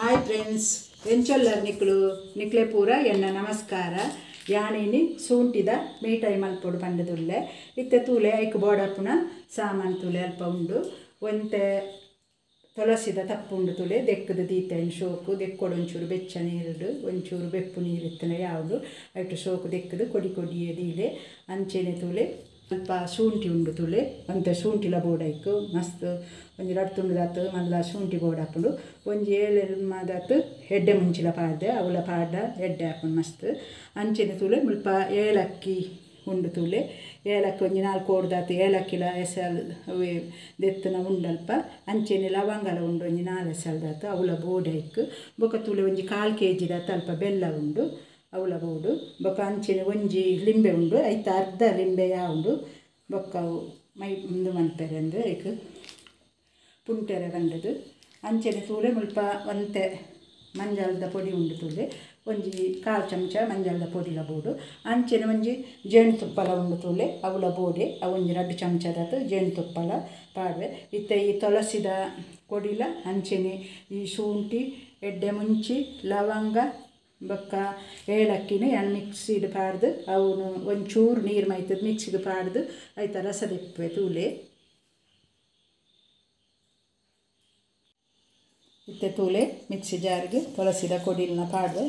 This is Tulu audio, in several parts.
ಹಾಯ್ ಫ್ರೆಂಡ್ಸ್, ಎಂಚೊಲ್ಲರ್ ನಿಕ್ಲು ನಿಕ್ಲೆ ಪೂರ ಎನ್ನ ನಮಸ್ಕಾರ. ಯಾನಿನಿ ಸೂಂಟಿದ ಮೀಟಾಯಿ ಮಲ್ಪೊಡು ಪಂಡದುಲ್ಲೆ. ಇತ್ತೆ ತೂಲೆ ಐಕ್ ಬೋಡಪ್ಪುನ ಸಾಮಾನು ತೂಲೆ ಅಲ್ಪ ಉಂಡು. ಒಂತೆ ತುಳಸಿದ ತಪ್ಪುಂಡು ತೂಲೆ, ದೆಕ್ಕದ ದೀತೆನ್ ಶೋಕು ದೆಕ್ಕೊಡು ಒಂಚೂರು ಬೆಚ್ಚ ನೀರುಡು ಒಂಚೂರು ಬೆಪ್ಪು ನೀರು ಇತ್ತನ ಯಾವುದು ಐಟು ಶೋಕು ದೆಕ್ಕದು ಕೊಡಿ ಕೊಡಿಯೇ ದೀಲೆ. ಅಂಚೆನೆ ತೂಲೆ ಅಲ್ಪ ಶುಂಠಿ ಉಂಡು ತೂಲೆ, ಒಂತೆ ಶುಂಠಿಲ ಬೋಡೈಕು ಮಸ್ತ್ ಒಂಜಿ ರಡ್ಡ್ ತುಂಡುದಾತು ಮಲ್ಲ ಶುಂಠಿ ಬೋಡಾಪುಂಡು. ಒಂಜಿ ಏಳೆಲ್ಮದಾತು ಎಡ್ಡೆ ಮುಂಚಿಲ ಪಾಡ್ದೆ, ಅವುಲ ಪಾಡ್ದ ಎಡ್ಡೆ ಆಪುಂಡು ಮಸ್ತ್. ಅಂಚೆನೆ ತೂಲೆ ಮುಲ್ಪ ಏಲಕ್ಕಿ ಉಂಡು ತೂಲೆ, ಏಲಕ್ಕಿ ಒಂಜಿ ನಾಲ್ಕು ಓಡ್ದಾತು ಏಲಕ್ಕಿಲ ಎಸಲ್ ಅವೇ ದೆತ್ತನ ಉಂಡಲ್ಪ. ಅಂಚೆನೆ ಲವಂಗಲ ಉಂಡು ಒಂಜಿ ನಾಲ್ ಎಸಲ್ದಾತು ಅವುಲ ಬೋಡೈಕ್. ಬೊಕ ತೂಲೆ ಒಂಜಿ ಕಾಲು ಕೆ ಜಿದಾತು ಅಲ್ಪ ಬೆಲ್ಲ ಉಂಡು ಅವುಲ ಬೋಡು. ಬೊಕ ಅಂಚೆನೆ ಒಂಜಿ ಲಿಂಬೆ ಉಂಡು, ಐತ ಅರ್ಧ ಲಿಂಬೆ ಉಂಡು. ಬೊಕ್ಕ ಅವು ಮೈ ಉಂದು ಮನ್ಪೆರೆ ಅಂದು ಐಕ್ ಪುಂಟೆರೆ ಬಂಡದು. ಅಂಚೆನೆ ತೂಲೆ ಮುಲ್ಪ ಒಂತೆ ಮಂಜಲ್ದ ಪೊಡಿ ಉಂಡು ತೂಲೆ, ಒಂಜಿ ಕಾಲು ಚಮಚ ಮಂಜಲ್ದ ಪೊಡಿಲ ಬೋಡು. ಅಂಚೆನೆ ಒಂಜಿ ಜೇನುತುಪ್ಪಲ ಉಂಡು ತೂಲೆ, ಅವುಲ ಬೋಡೆ ಅವು ಒಂಜಿ ರಡ್ಡು ಚಮಚದಾತು ಜೇನುತುಪ್ಪಲ ಪಾಡ್ವೆ. ಇತ್ತೆ ಈ ತುಳಸಿದ ಕೊಡಿಲ ಅಂಚೆನೆ ಈ ಶುಂಠಿ ಎಡ್ಡೆ ಮುಂಚಿ ಲವಂಗ ಬೊಕ್ಕ ಏಲಕ್ಕಿನ ಯಾನ್ ಮಿಕ್ಸಿಡ್ ಪಾಡ್ದು ಅವನು ಒಂಚೂರು ನೀರು ಮೈತದ ಮಿಕ್ಸಿಗೆ ಪಾಡ್ದು ಐತ ರಸ ದೆಪ್ಪೆ ತೂಲೆ. ಇತ್ತೆ ತೂಲೆ ಮಿಕ್ಸಿ ಜಾರ್ಗೆ ತುಳಸಿದ ಕೊಡಿಲ್ನ ಪಾಡ್ವೆ,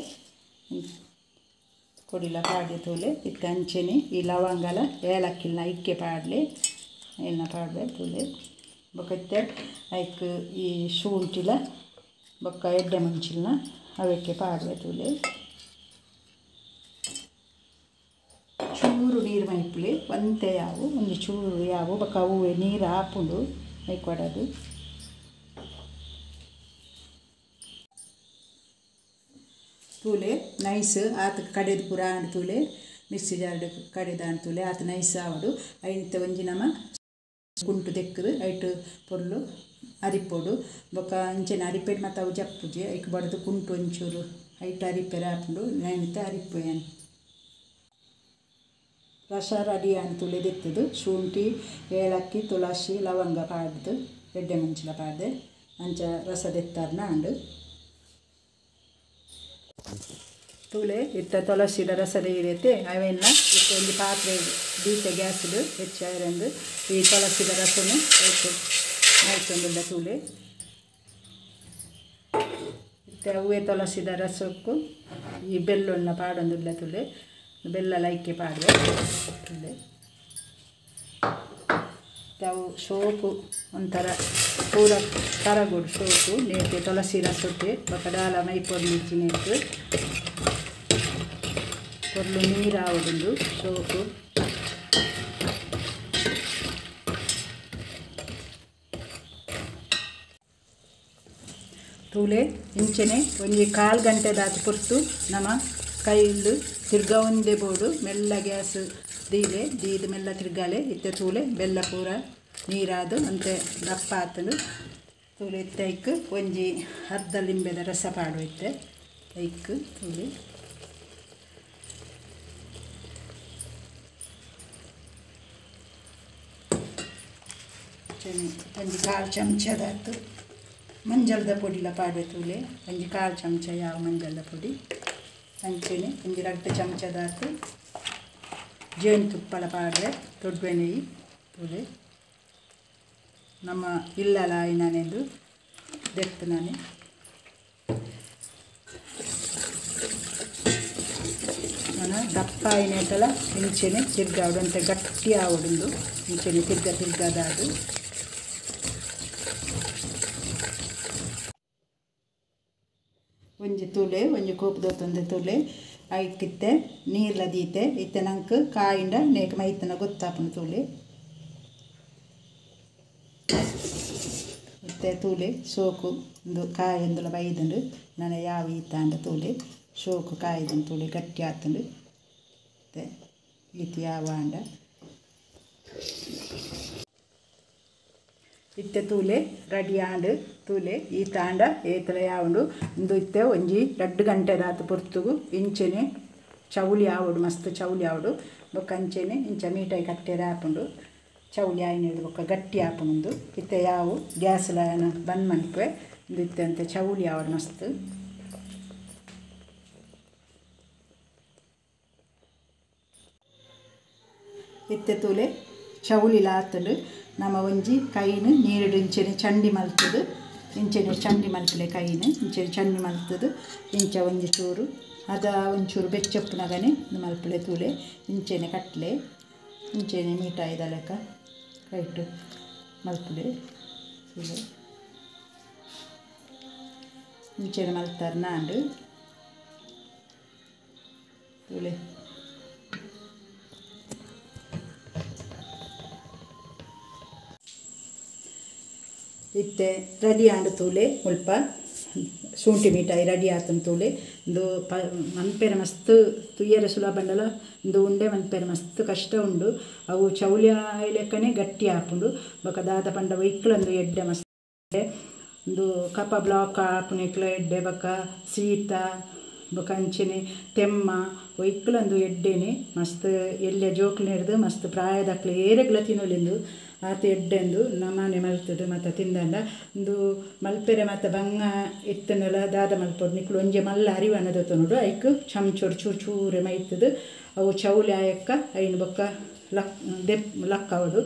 ಕೊಡಿಲ ಪಾಡ್ದೆ ತೂಲೆ. ಇತ್ತೆ ಅಂಚೆನೆ ಈ ಲವಂಗಲ ಏಲಕ್ಕಿಲ್ನ ಇಕ್ಕೆ ಪಾಡ್ಲೆ ಎನ್ನ ಪಾಡ್ವೆ ತೂಲೆ. ಬೊಕ್ಕ ಇತ್ತೆ ಐಕ್ ಈ ಶುಂಠಿಲ ಬೊಕ್ಕ ಎಡ್ಡೆ ಮುಂಚಿಲ್ನ ಅವಕ್ಕೆ ಪಾಡ್ವೆ ತೂಲೆ. ಚೂರು ನೀರು ಮೈಪುಲೆ ಒಂತೆ ಯಾವು ಒಂಜಿ ಚೂರು ಯಾವು ಬೊಕ್ಕ ಅವುವೆ ನೀರು ಆಪುಂಡು ಮೈಕೊಡದು. ತೂಲೆ ನೈಸ್ ಆತ ಕಡೆದು ಪೂರ ಆಂಡ್ ತೂಲೆ, ಮಿಕ್ಸಿ ಜಾರ್ಡ್ ಕಡೆದು ಆಂಡ್ ತೂಲೆ ಆತ ನೈಸ್ ಆವಡು. ಐನಿತ್ತ ಒಂಜಿ ನಮ ಕುಂಟು ದೆಕ್ಕದು ಐಟು ಪೊರ್ಲು ಅರಿಪೊಡು. ಬೊಕ್ಕ ಅಂಚೆನೆ ಅರಿಪೆಡ್ ಮತ್ತು ಅವು ಜಪ್ಪುಜಿ ಐಕ್ ಬಡ್ದು ಕುಂಟು ಒಂಚೂರು ಐಟು ಅರಿಪೆರೆ ಆಪುಂಡು. ನೈನಿತ್ತ ಅರಿಪು ಏನು ರಸ ರೆಡಿ ಆಂಡ್ ತೂಲೆ ದೆತ್ತದು. ಶುಂಠಿ ಏಲಕ್ಕಿ ತುಳಸಿ ಲವಂಗ ಪಾಡ್ದು ಎಡ್ಡೆ ಮುಂಚಿಲ ಪಾಡ್ದೆ ಅಂಚ ರಸ ದೆತ್ತಾರ್ನ ಆಂಡ್ ತೂಲೆ. ಇತ್ತ ತುಳಸಿದ ರಸದ ಇರತ್ತೆ ಅವೆಲ್ಲ ಇತ್ತ ಒಂಜಿ ಪಾತ್ರೆ ದೀತೆ ಗ್ಯಾಸ್ಡ್ ಹೆಚ್ಚಾಯಿರಂದು ಈ ತುಳಸಿದ ರಸನು ಮೈತೊಂದುಲ್ಲ ತೂಲೆ. ಇತ್ತೆ ಅವೇ ತುಳಸಿದ ರಸಕ್ಕೂ ಈ ಬೆಲ್ಲೊನ್ನ ಪಾಡೊಂದುಲ್ಲ ತೂಲೆ, ಬೆಲ್ಲ ಲೈಕೆ ಪಾಡ್ವೆ ತೂಲೆ. ಅವು ಸೋಪು ಒಂಥರ ಪೂರ ಕರಗೋಡು ಸೋಪು ನೇತೆ ತುಳಸಿ ರಸಕ್ಕೆ ಬೊಕ್ಕ ದಾಲ ಮೈಪೊರ್ಲಿಜ್ಜಿ ನೇತು ಪೊರ್ಲು ನೀರಾವಡುಂಡು ಸೋಪು. ತೂಲೆ ಇಂಚೆನೆ ಒಂಜಿ ಕಾಲು ಗಂಟೆ ದಾತು ಪೊರ್ತು ನಮ ಕೈಲು ತಿರ್ಗ ಒಂದೇ ಬೋಡು ಮೆಲ್ಲ ಗ್ಯಾಸ್ ದೀಲೆ ದೀದು ಮೆಲ್ಲ ತಿರ್ಗಾಲೆ. ಇತ್ತೆ ತೂಲೆ ಬೆಲ್ಲ ಪೂರ ನೀರಾದು ಅಂತೆ ದಪ್ಪ ಆತನು ತೂಲೆ. ಇತ್ತೆ ಐಕ್ ಒಂಜಿ ಅರ್ಧ ಲಿಂಬೆದ ರಸ ಪಾಡು ಇತ್ತೆ ಐಕ್ ತೂಲೆ. ಒಂಜಿ ಕಾಲು ಚಮಚದಾತು ಮಂಜಲ್ದ ಪೊಡಿಲ ಪಾಡ್ವೆ ತೂಲೆ, ಒಂಜಿ ಕಾಲು ಚಮಚ ಯಾವ ಮಂಜಲ್ದ ಪೊಡಿ. ಅಂಚೆನೆ ಒಂಜಿ ರಡ್ಡು ಚಮಚದಾತು ಜೇನುತುಪ್ಪಲ ಪಾಡ್ವೆ ದೊಡ್ಡ ನೆಯ್ಯಿ ತೂಲೆ. ನಮ್ಮ ಇಲ್ಲಲ ಆಯ್ನಾನೆಂದು ದೆತ್ತು ನಾನೆ. ನಾನು ದಪ್ಪ ಆಯ್ನೇತಲ ಇಂಚೆನೆ ತಿರ್ಗಾವಡು ಅಂತೆ ಗಟ್ಟಿ ಆವಡುಂದು ಇಂಚೆನೆ ತಿರ್ಗ ತಿರ್ಗದಾದು. ಒಂಜಿ ತೂಲೆ ಒಂಜಿ ಕೋಪದೊತ್ತೊಂದು ತೂಲೆ ಐಕಿತ್ತೆ ನೀರ್ಲ ದೀತೆ. ಇತ್ತೆ ನಂಗೆ ಕಾಯಿಂಡ ನೇಕ್ ಮೈತನ ಗೊತ್ತಾಪುಂಡು ತೂಲೆ. ಇತ್ತೆ ತೂಲೆ ಸೋಕು ಒಂದು ಕಾಯಿ ಅಂದುಲ ಬೈದುಂಡು ನನ ಯಾವ ಈತಾಂಡ ತೂಲೆ ಸೋಕು ಕಾಯ್ದುಂಡು ತೂಲೆ ಗಟ್ಟಿ ಆತುಂಡು. ಇತ್ತೆ ಈತಿ ಯಾವ ಆಂಡ ಇತ್ತೆ ತೂಲೆ ರೆಡಿ ಆಂಡ್ ತೂಲೆ ಈ ತಾಂಡ ಏತಲ ಯಾವುಂಡು ಇಂದು. ಇತ್ತೆ ಒಂಜಿ ರಡ್ಡು ಗಂಟೆ ದಾತು ಪೊರ್ತುಗು ಇಂಚೆನೆ ಚೌಲಿ ಆವಡು ಮಸ್ತ್ ಚೌಲಿ ಆವಡು. ಬೊಕ್ಕ ಅಂಚೆನೆ ಇಂಚ ಮೀಟಾಯಿ ಕಟ್ಟೆರೆ ಆಪುಂಡು ಚೌಲಿ ಆಯ್ನೇದು ಬೊಕ್ಕ ಗಟ್ಟಿ ಆಪುಂಡು. ಇತ್ತೆ ಯಾವು ಗ್ಯಾಸ್ಲ ಬಂದ್ ಮನ್ಪುವೆ. ಇತ್ತಂತೆ ಚೌಲಿ ಆವಡ್ ಮಸ್ತ್ ಇತ್ತೆ ತೂಲೆ ಚೌಲಿ ಲಾತುಂಡು ನಮ ಒಂಜಿ ಕೈನ್ ನೀರುಡು ಇಂಚೆನೆ ಚಂಡಿ ಮಲ್ತುದು ಇಂಚೆನೆ ಚಂಡಿ ಮಲ್ಪುಲೆ ಕೈನ್ ಇಂಚೆನೆ ಚಂಡಿ ಮಲ್ತುದು ಇಂಚ ಒಂಜಿ ಚೂರು ಅದ ಒಂಚೂರು ಬೆಚ್ಚಪ್ಪುನಗನೆ ಮಲ್ಪುಲೆ ತೂಲೆ ಇಂಚೆನೆ ಕಟ್ಲೆ ಇಂಚೆನೆ ಮೀಟಾಯಿದ ಲೆಕ್ಕ ಕೈಟು ಮಲ್ಪುಲೆ ತೂಲೆ ಇಂಚೆನೆ ಮಲ್ತಾರ್ ನಾಂಡು ತೂಲೆ ಇತ್ತೆ ರೆಡಿ ಆಂಡ್ ತೂಲೆ ಮುಲ್ಪ ಶುಂಠಿ ಮಿಠಾಯಿ ರೆಡಿ ಆತನ ತೂಲೆ ಇಂದು ಮನ್ಪೆರೆ ಮಸ್ತ್ ತುಯ್ಯರೆ ಸುಲಭ ಇಂದು ಉಂಡೆ ಮನ್ಪೆರೆ ಮಸ್ತ್ ಕಷ್ಟ ಉಂಡು ಅವು ಚೌಲಿ ಲೆಕ್ಕನೆ ಗಟ್ಟಿ ಆಪುಂಡು ಬೊಕ ದಾದ ಪಂಡ ಒಯ್ಕ್ಲಂದು ಎಡ್ಡೆ ಮಸ್ತ್ ಇಂದು ಕಪ ಬ್ಲಾಕ್ ಆಪುನೆಕ್ಲ ಎಡ್ಡೆ ಬೊಕ ಶೀತ ಬೊಕ ಅಂಚೆನೆ ತೆಮ್ಮ ಒಯ್ಕ್ಲಂದು ಎಡ್ಡೆನೆ ಮಸ್ತ್ ಎಲ್ಯ ಜೋಕ್ಲೆರ್ದ್ ಮಸ್ತ್ ಪ್ರಾಯದಕ್ಲು ಏರೆಗ್ಲ ತಿನೊಲಿಂದು ಆತ ಎಡ್ಡೆಂದು ನಮನೆ ಮಲ್ತುದು ಮತ್ತ ತಿಂದಂಡ ಇಂದು ಮಲ್ಪೆರೆ ಮತ್ತ ಬಂಗ ಇತ್ತುಂಡಲ ದಾದ ಮಲ್ಪೊಡು ನಿಕ್ಲು ಒಂಜಿ ಮಲ್ಲ ಅರಿವನ ದೆತೊನೊಡು ಐಕ್ ಚಮಚೊಡು ಚೂರು ಚೂರೆ ಮೈತುದು ಅವು ಚೌಲಿ ಆಯಕ್ಕ ಐನ್ ಬೊಕ್ಕ ಲಕ್ ದೆಪ್ ಲಕ್ಕವಡು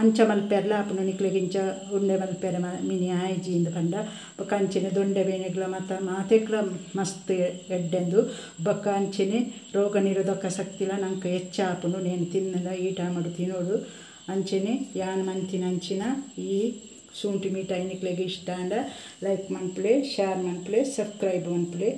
ಅಂಚ ಮಲ್ಪೆರ್ಲ ಆಪುಂಡು ನಿಕ್ಲೆಗ್ ಇಂಚ ಉಂಡೆ ಮಲ್ಪೆರೆ ಮಿನಿ ಆಯ್ಜಿ ಇಂದು ಪಂಡ ಬೊಕ ಅಂಚೆನೆ ದೊಂಡೆ ಬೇನೆಗ್ಲ ಮತ್ತ ಮಾತೆಕ್ಲ ಮಸ್ತ್ ಎಡ್ಡೆಂದು ಬೊಕ ಅಂಚೆನೆ ರೋಗ ನಿರೋಧಕ ಶಕ್ತಿಲ ನಂಕ್ ಹೆಚ್ಚ ಆಪುಂಡು ನೇನು ತಿನ್ನಲ ಈ ಟೈಮುಡು ತಿನೊಡು ಅಂಚೆನೆ ಯಾನ್ ಮಂತಿನ ಅಂಚಿನ ಈ ಶುಂಠಿ ಮಿಠಾಯಿ ನಿಕ್ಲೆಗ್ ಇಷ್ಟ ಆಂಡ ಲೈಕ್ ಮನ್ಪುಲೆ ಶೇರ್ ಮನ್ಪುಲೆ ಸಬ್ಸ್ಕ್ರೈಬ್ ಮನ್ಪುಲೆ.